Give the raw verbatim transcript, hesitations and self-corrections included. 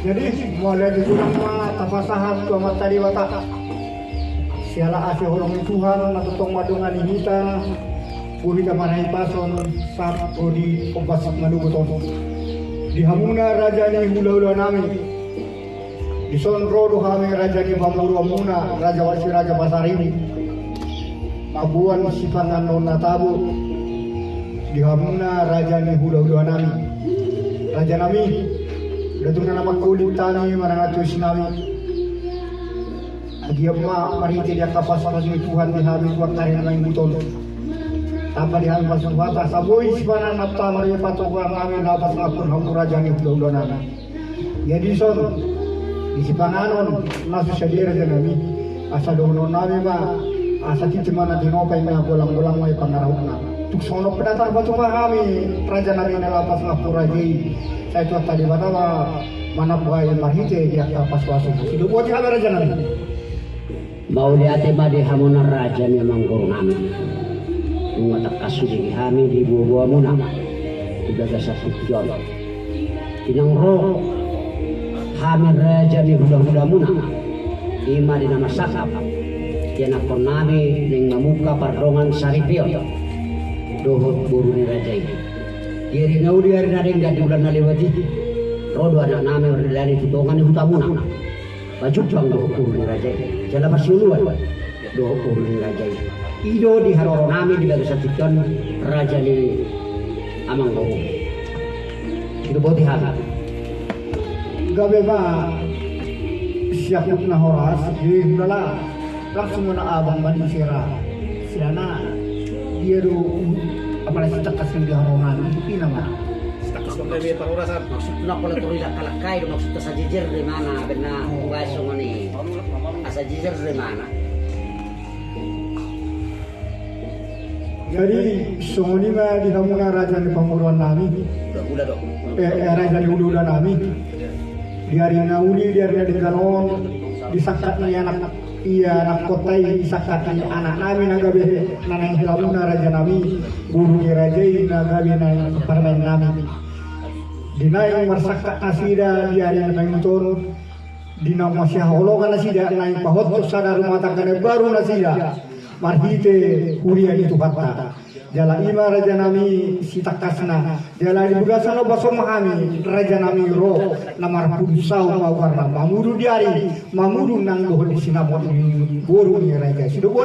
Jadi, mauliate ma tapasahat tu Amanta Debata. Siala asi holong ni Tuhan na tongtong mandongani hita, boi hita marhahipason sahat ro di ombas manogot on. Di hamuna raja ni hulahula nami, dison ro do hami raja ni pamoruonmuna, raja Wasi Raja Pasaribu, mamboan sipanganon na tabo di hamuna raja ni hulahula nami. Raja nami, da tung na mangkulit hami manang antusi nami. Agian ma marhite di angka pasupasu ni Tuhan di hami tu angka ari na mangihut on. Tamba di hami pasupasu, asa boi sipanganon na tabo di patoguan nami laho pasahathon hamu raja ni hulahula nami. Jadi dison, di sipanganon na so sadia raja nami, asa dohonon nami ma, asa tintin ma na tinopa, inna golang-golang ma i pangarahutna. Tung songon on pe na tarpatupa hami raja nami na laho pasahathon raja i. Sai Tuhanta Debata ma manambai marhite di angka pasupasu. Sidoboti hami raja nami. Mauliate ma di hamuna raja ni amangboru nami. Nunga tangkas hubege hami di boaboamuna di bagasan tingki on. Di naung ro hami raja ni hulahulamuna, i ma di na marsangkap ianakhon nami naeng mamungka pardongansaripeon dohot boru ni raja i. Di ari na uli, ari na denggan di bulan na lewat i, ro do anak nami mardalani tu tonga ni hutamuna. Pajumpang dohot boru ni raja i jala parsiuluan dohot boru ni raja i. I do di haroro nami di bagasan tingki on, raja ni amangboru. Sidoboti hami. Gabe ma siaput na horas. Jadi hulala, langsung ma na abang bani sera. Silana dia do, apala sitangkas di haroro nami, ina ma. Maksudna pola tu rilangkalangkai do maksudna, sajejer do imana, bena ubai songon i. Asa jejer do imana. Jadi songon i ma di hamuna raja ni pamoruon nami. Hulahula do. Eh, eh, raja ni hulahula nami. Di ari na uli, di ari na denggan on, di sangkap ni anak, ia anak kota i, di sangkap ni anak nami na gabe na naeng helamuna raja nami, boru ni raja i na gabe naeng parmaen nami. Di naeng marsangkap nasida di ari na mangihut on, di na masihaholongan nasida naeng pahothon sada rumah tangga na baru nasida marhite huria ni Tuhanta. Jala i ma raja nami sitangkasna. Jala di bagasan ombas on ma hami raja nami ro, na marpudun saut ma goarna, mamudun di ari, mamudun nang dohot di sinamot ni boru ni raja i. Sidoboti